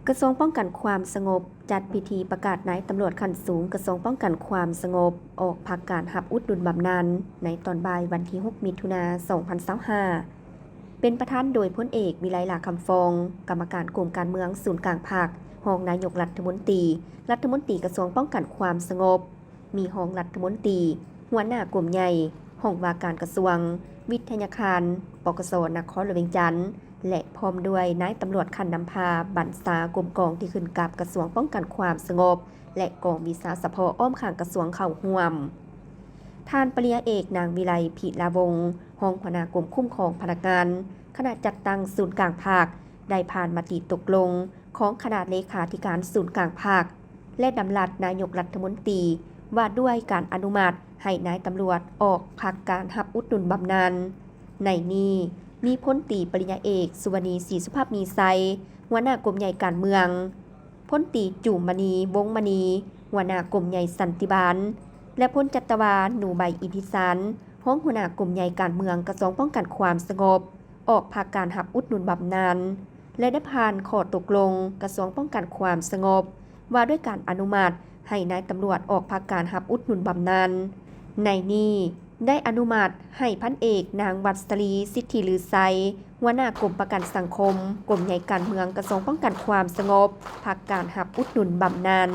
ກະຊວງປ້ອງກັນຄວາມສະຫງົບ ຈັດພິທີປະກາດນາຍຕຳຫຼວດຂັ້ນສູງກະຊວງປ້ອງກັນຄວາມສະຫງົບ ອອກພັກການຮັບອຸດໜູນບຳນານ ໃນຕອນບ່າຍວັນທີຫົກ ມິຖຸນາ ສອງພັນຊາວຫ້າ ເປັນປະທານໂດຍພົນເອກ ວິໄລ ຫຼ້າຄຳຟອງ ກຳມະການກົມການເມືອງສູນກາງພັກ, ຮອງນາຍົກລັດຖະມົນຕີ, ລັດຖະມົນຕີກະຊວງປ້ອງກັນຄວາມສະຫງົບ, ມີຮອງລັດຖະມົນຕີ, ຫົວໜ້າກົມໃຫຍ່, ຫ້ອງວ່າການກະຊວງ, ວິທະຍາຄານ ປກສ ນະຄອນຫຼວງວຽງຈັນ ແລະ ພ້ອມດ້ວຍນາຍຕຳຫຼວດຂັ້ນນຳພາບັນຊາກົມກອງທີ່ຂຶ້ນກັບກະຊວງປ້ອງກັນຄວາມສະຫງົບ ແລະ ກອງວິຊາສະເພາະອ້ອມຂ້າງກະຊວງເຂົ້າຮ່ວມ. ທ່ານປະລິນຍາເອກ ນາງ ວິໄລ ພິລາວົງ ຮອງຫົວໜ້າກົມຄຸ້ມຄອງພະນັກງານ ຄະນະຈັດຕັ້ງສູນກາງພັກ ໄດ້ຜ່ານມະຕິຕົກລົງຂອງຄະນະເລຂາທິການສູນກາງພັກ ແລະ ດຳລັດນາຍົກລັດຖະມົນຕີວ່າດ້ວຍການອະນຸມັດໃຫ້ນາຍຕຳຫຼວດອອກພັກການຮັບອຸດໜູນບຳນານ. ໃນນີ້ມີພົນຕີປະລິນຍາເອກ ສຸວະນີ ສີສຸພາບມີໄຊ ຫົວໜ້າກົມໃຫຍ່ການເມືອງ, ພົນຕີ ຈູມມະນີ ວົງມະນີ ຫົວໜ້າກົມໃຫຍ່ສັນຕິບານ ແລະ ພົນຈັດຕະວາ ໜູໄບ ອິນທິສານ ຮອງຫົວໜ້າກົມໃຫຍ່ການເມືອງກະຊວງປ້ອງກັນຄວາມສະຫງົບ ອອກພັກການຮັບອຸດໜູນບຳນານ ແລະ ໄດ້ຜ່ານຂໍ້ຕົກລົງກະຊວງປ້ອງກັນຄວາມສະຫງົບ ວ່າດ້ວຍການອະນຸມັດໃຫ້ນາຍຕຳຫຼວດອອກພັກການຮັບອຸດໜູນບຳນານ. ໃນນີ້ໄດ້ອະນຸມັດໃຫ້ພັນເອກ ນາງ ວັດສະລີ ສິດທິລືໄຊ ຫົວໜ້າກົມປະກັນສັງຄົມ ກົມໃຫຍ່ການເມືອງກະຊວງປ້ອງກັນຄວາມສະຫງົບ ພັກການຮັບອຸດໜູນບຳນານ.